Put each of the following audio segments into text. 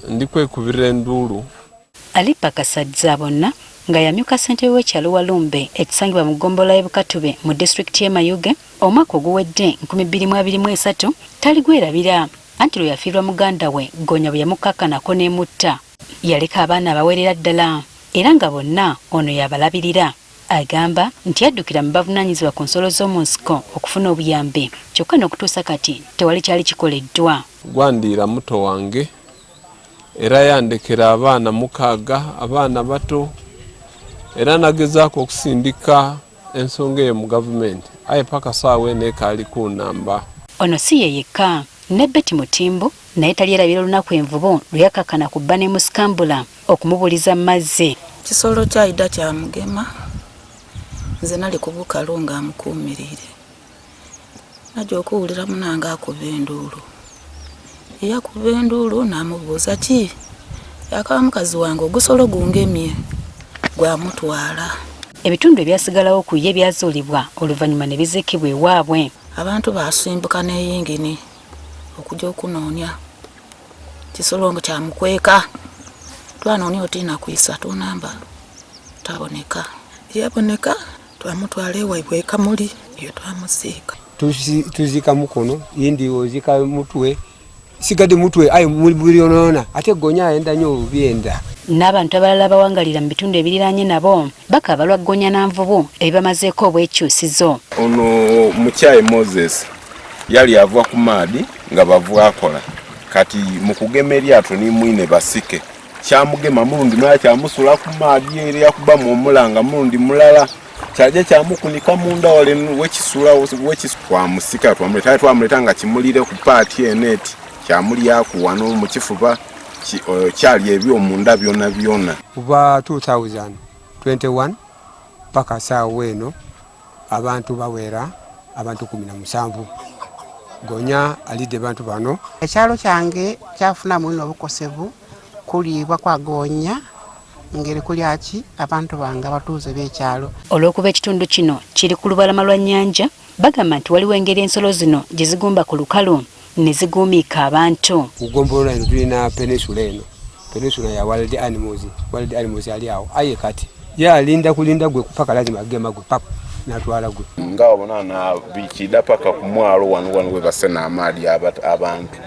Ndi kwekubira enduulu. Alipa Kasadza-Bonna nga y'amyuka ssentebe w'ekyalo Walumbe ekisangibwa mu ggombolola y'e Bukatube mu disitulikiti y'e Mayuge omwaka oguwedde 2023 taligwerabira anti lwe yafiirwa muganda we Gonya bwe yamukkakkanako n'emutta. Yaleka abaana abawerera ddala era nga bonna ono y'abalabirira. Agamba nti yaddukira mu bavunaanyizibwa ku nsolo z'omu nsiko okufuna obuyambi kyokka n'okutuusa kati tewali kyali kikoleddwa. Gwandiira muto wange era yandekera abaana 6, abaana bato, era nagezaako okusindika ensonga eyo mu gavumenti aye paka saawa eno ekaali kunamba. Ono si ye yekka, ne Betty Mutimbo naye talyerabira olunaku envubu lwe yakkakkana ku bba n'emusikambula okumubuliza mu mazzi. Kisolo kyayida kyamugema, nze nali ku bukalu nga amukuumirire. Najja okuwulira munange akuba enduulu. Eyakuba enduulu n'amubuuza ki? Yakaba mukazi wange ogusolo gungemye gwamutwala. Ebitundu ebyasigalawo ku ye byazuulibwa oluvannyuma ne biziikibwa ewaabwe. Abantu baasimbuka n'eyingini okujja okunoonya kisolo nga kyamukweka. Twanoonya oti nakwisa tunamba taboneka. Yaboneka twamutwala ewaibwe e Kamuli eyo twamuziika. Tuziika mukono, yindi oziika mutwe, sigadde mutwe aye mubiryonoona ate gonya ayenda nnyo obyenda. N'abantu abalala abawangalira mu bitundu ebiriraanye nabo bakaaba lwa gonya na nvubu ebibamazeeko obwekyusizo. Ono Mukyayi Moses yali ava ku maadi nga bavwakola kati mu kugema eryato ni mwine basike kyamugema mulundi mulala kyamusula ku maadi ere yakubamu omulanga mulundi mulala kyaja kyamukunika munda wale wekisula twamusika twamuleta twamuleta nga kimulire ku paati eno eti kyamulyaku wano mu kifuba kyali ebyomunda byona byona. Kuva 2021 paka saawa eno abantu bawera abantu 17. Gonya alidde bantu bano. Ekyalo kyange kyafunamu ino obukosevu kuliibwa kwa gonya ngeri kulya ki abantu bange abatuuze b'ekyalo. Olw'okuba ekitundu kino kiri ku lubalama lwa nnyanja, bagamba nti waliwo engeri ensolo zino gye zigumba ku lukalu ne ziguumiika abantu. Ku ggombolola eno tulina peninsula eno, peninsula ya wild animals, wild animals ali awo aye kati ye alinda kulinda gwe paka lazima agema gwe paka natwala gwe. Nga wabona na bikida paka ku mwalo wano wano we basena amaadi abantu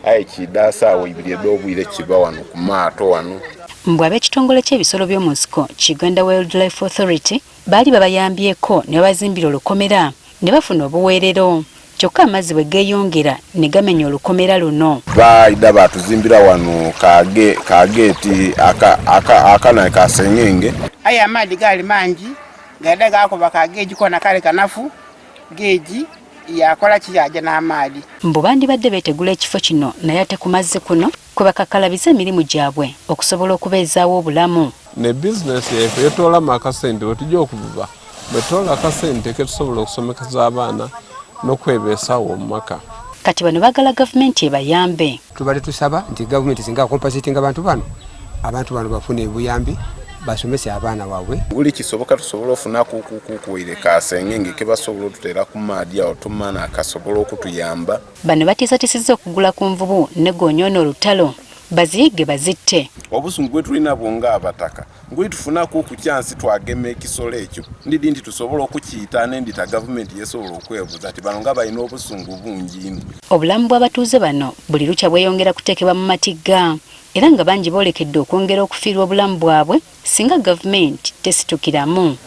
aye kida saawa ibiri ed'obwire kiba wano ku maato wano. Mbu ab'ekitongole ky'ebisolo by'omu nsiko ki Uganda Wildlife Authority baali babayambyeko ne babazimbira olukomera ne bafuna obuweerero kyokka amazzi bwe geeyongera ne gamenya olukomera luno. Baida batuzimbira wano kageeti akana kasengenge. Aye amaadi gaali mangi gaida gakuba kageegi kona kale kanafu geegi yakola ki yaja n'amaadi. Mbu bandibadde beetegula ekifo kino naye ate ku mazzi kuno kwe bakakalabiza emirimu gyabwe okusobola okubeezaawo obulamu. Ne bizinesi yaife yetoolamu akasente bwe tujja okuvuba bwe tutoola akasente ke tusobola okusomekeza abaana n'okwebeesaawo mu maka. Kati bano baagala gavumenti ebayambe. Tubadde tusaba nti gavumenti singa compensating abantu bano, abantu bano bafune obuyambi basomese abaana baabwe. Buli kisoboka tusobola ofuna kukukuire kasengenge ke basobola otuteera ku maadi awo tumana akasobola okutuyamba. Bano batiisatiisizza okugula ku nvubu ne goonya ono olutalo baziyigge bazitte. Obusungu bwe tulina bwo ng'abataka nguli tufunaku ku kyansi twagema ekisolo ekyo ndidi nti tusobola okukiyita n'endita gavumenti yesobola okwebuuza nti bano nga balina obusungu bungi ino. Obulamu bw'abatuuze bano buli lukya bweyongera kuteekebwa mu matigga era nga bangi boolekedde okwongera okufiirwa obulamu bwabwe singa gavumenti tesitukiramu.